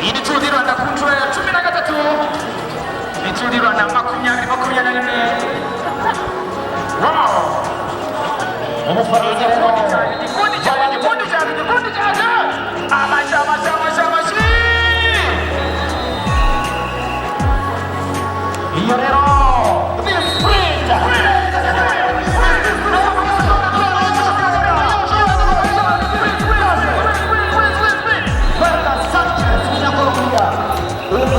Iyi ni Tour du Rwanda ku nshuro ya 13. Ni Tour du Rwanda 2021. Wow! Umufaransa rero. Igikundi cyaje, igikundi cyaje, igikundi cyaje! Amashyi, amashyi, amashyi, amashyi! Iyo rero ni sprint. Berta Sanchez, Umunyakolombia. Ubu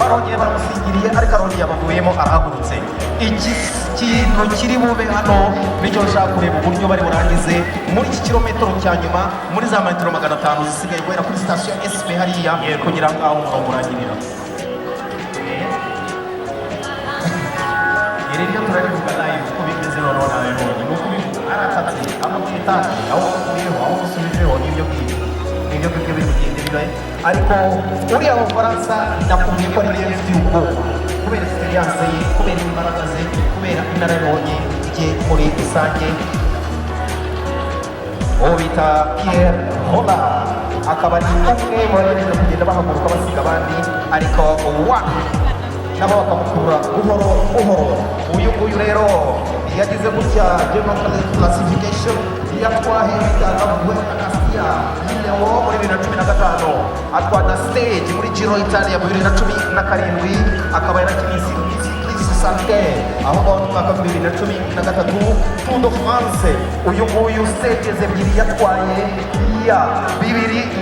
barongeye baramusingiriye, ariko arongeye abavuyemo, arahagurutse. Iki kintu kiri bube hano nicyo nshaka kureba, uburyo bari burangize muri iki kilometero cya nyuma, muri za metero 500 zisigaye guhera kuri sitasiyo SP hariya kugira ngo aho umurongo urangirira. Iri ryo turarivuga live uko bimeze. Noneho nabibonye, ni ukubivuga aratatse amutitake, aho ukuyeho, aho usubijeho, n'ibyo ngibyo, nibyo ngibyo biri kugenda biba. Ariko uriya Mufaransa ndakubwiye ko ari mfitiye ubwoba kubera experience ye, kubera imbaraga ze, kubera inararibonye rye muri rusange. Uwo bita Pierre Roland akaba ari umwe mu bagerageza kugenda bahaguruka basiga abandi, ariko wa nabo bakamukurura buhoro buhoro. Uyu nguyu rero yagize gutya, general classification yatwaye bita Vuelta Castilla y León muri 2015, atwara stage muri Giro Italia 2017, akaba yarakiniye Cycliste Santé aho ngaho mu mwaka wa 2013, Tour de France. Uyu nguyu stages ebyiri yatwaye, iya 2012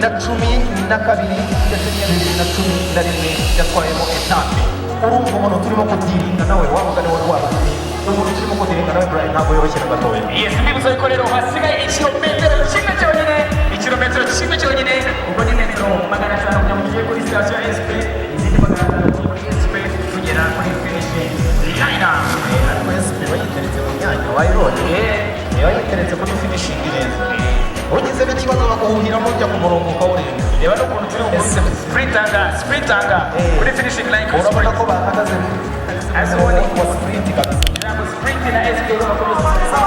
ndetse n'iya 2011 yatwayemo etape. Urumva umuntu turimo kudiringa nawe, wa mugani wari wabaye, umuntu turimo kudiringa nawe, Brian, ntabwo yoroshye na gatoya. Yes, mbibutsa yuko rero hasigaye ikirometero kimwe cyonyine, ikirometero kimwe cyonyine. Ubwo ni metero 500 kugira ngo tugere kuri sitasiyo ya SP, izindi 500 kuri SP kugera kuri finishing line. Ariko SP bayiteretse mu myanya, wayibonye? Bayiteretse kuri finishing neza, ugizemo ikibazo baguhuhiramo ujya ku murongo ukawurenga. Reba n'ukuntu turi sprintanga, sprintanga kuri finishing line, kuri Urabona sprint. ko bahagaze Ese ubundi wa sprint kabisa. Ijambo sprint na SP bakomeza.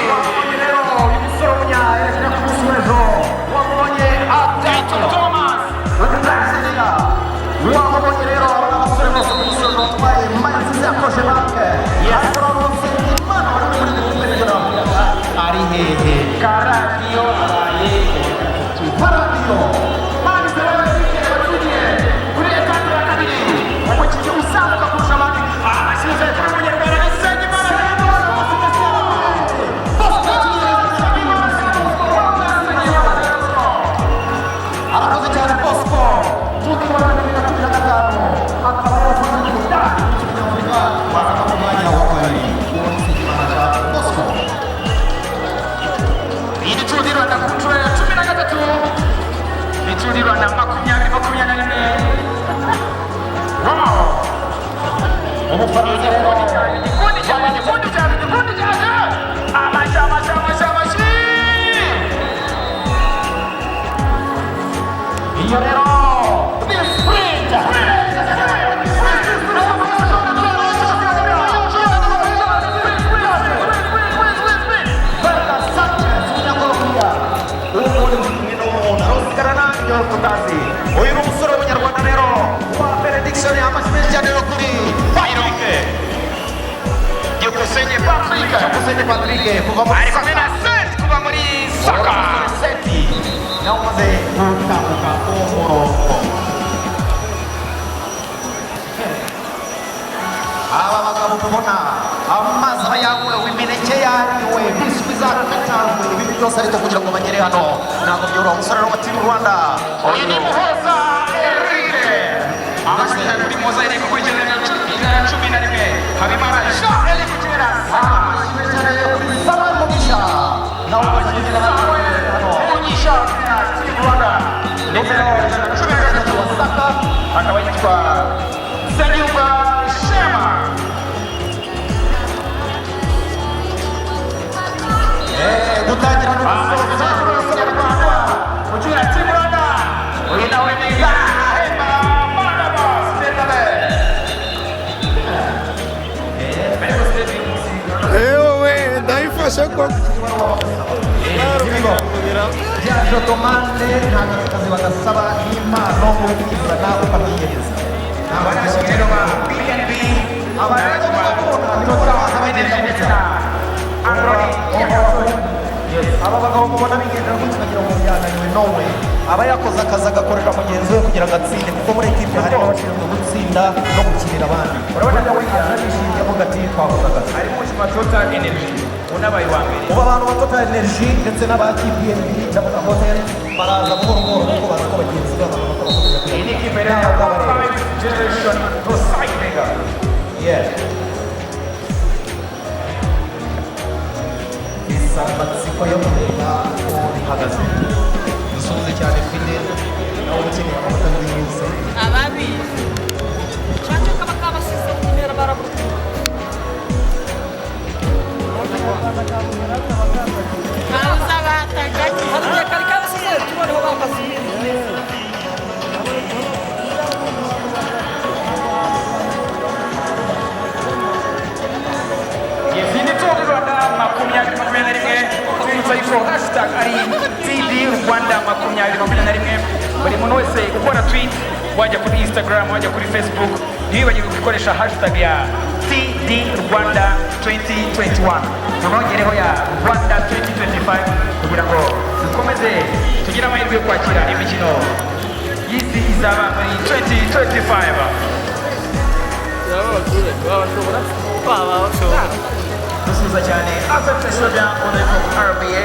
Wamubonye rero uyu musore w'umunya yerekana ku munsi w'ejo, wamubonye Brasilia, wamubonye rero. Aba ni abasore bose ku munsi w'ejo batwaye maillot nziza ya Cogebanque, ariko noneho Nsengimana wari uri muri groupe, nibyo nababwiraga, ari hehe? Karadiyo abaye. Paradiyo Manizabayo watsindiye kuri etape ya kabiri, umukinnyi uzamuka kurusha abandi. Amashyize kuri Umunyarwanda Nsengimana. Arakoze cyane Bosco. Tour du Rwanda 2015 akaba yarakoze umudari w'Umunyafurika waza ku mwanya wa kabiri, uwo ni Nsengimana Jean Bosco. Iyi ni Tour du Rwanda ku nshuro ya 13. Ni Tour du Rwanda 2021. Wow! Umufaransa rero. Igikundi cyaje, igikundi cyaje, igikundi cyaje! Amashyi, amashyi, amashyi! Patrick kuva muri Ari kumwe na Seth kuva muri Saka. Seti nawe umaze gutambuka umurongo. Aba bagabo mubona, amazi aba yanyweye, imineke yariwe, biswi zakatanzwe, ibindi byose, ariko kugira ngo bagere hano ntabwo byoroha. Umusore wa Team Rwanda. Uyu ni Muhoza Eric. Amashyi cyane kuri Muhoza Eric ukurikirana na 111. Habimana Jean Eric ukinira Saka. Amashyi menshi cyane kuri Samuel Mugisha nawe umaze kugera hano. Mugisha ukinira Team Rwanda. Ndetse na 13 wa Saka. Akaba yitwa Nsengiyumva Shema. Gutangira no gusoza. Ukinira Team Rwanda. Uyu nawe ni Gahemba Barnabas Bernabe. Ewe ndayifashe koko. Bya jotomande ntabwo akazi bagasaba n'impano, ubizana ukabyihereza. Rero ba BNB. Aba rero mubabona nibo baza bagenda gutya. Aba bagabo mubona bigendera gutya bagira ngo byananiwe, nowe aba yakoze akazi, agakorera mugenzi we kugira ngo atsinde, kuko muri ekipe harimo abashinzwe gutsinda no gukinira abandi. Urabona ko we aje arishimye avuga ati: "Twakoze akazi." Harimo umukinnyi wa Total Energy unabaye uwa mbere. Ubu abantu ba Total Energy ndetse n'aba KPMB cyangwa Hotel baraza buhoro buhoro, kuko bazi ko bagenzi babo bakomeza. Iyi ni ikipe rero ya Five Generation Recycling. Yeah. Insanganyamatsiko yo kureba uko bihagaze. Dusuhuze cyane Fidel nawe ukeneye amata yihuse. Ababizi cyane kaba kabasize intera barabuka. Kaza batagaki Hariya kari kabasize tuboneho bakasize. Iyi ni Tour du Rwanda 2021. Twibutsa yuko hashtag ari TD Rwanda 2021. Buri muntu wese ukora tweet, wajya kuri Instagram, wajya kuri Facebook, ntiwibagirwe gukoresha hashtag ya TD Rwanda 2021, tunongereho ya Rwanda 2025, kugira ngo dukomeze tugire amahirwe yo kwakira imikino y'isi izaba muri 2025. Baba bashobora. Dusuhuza cyane Azam Soja on the RBA.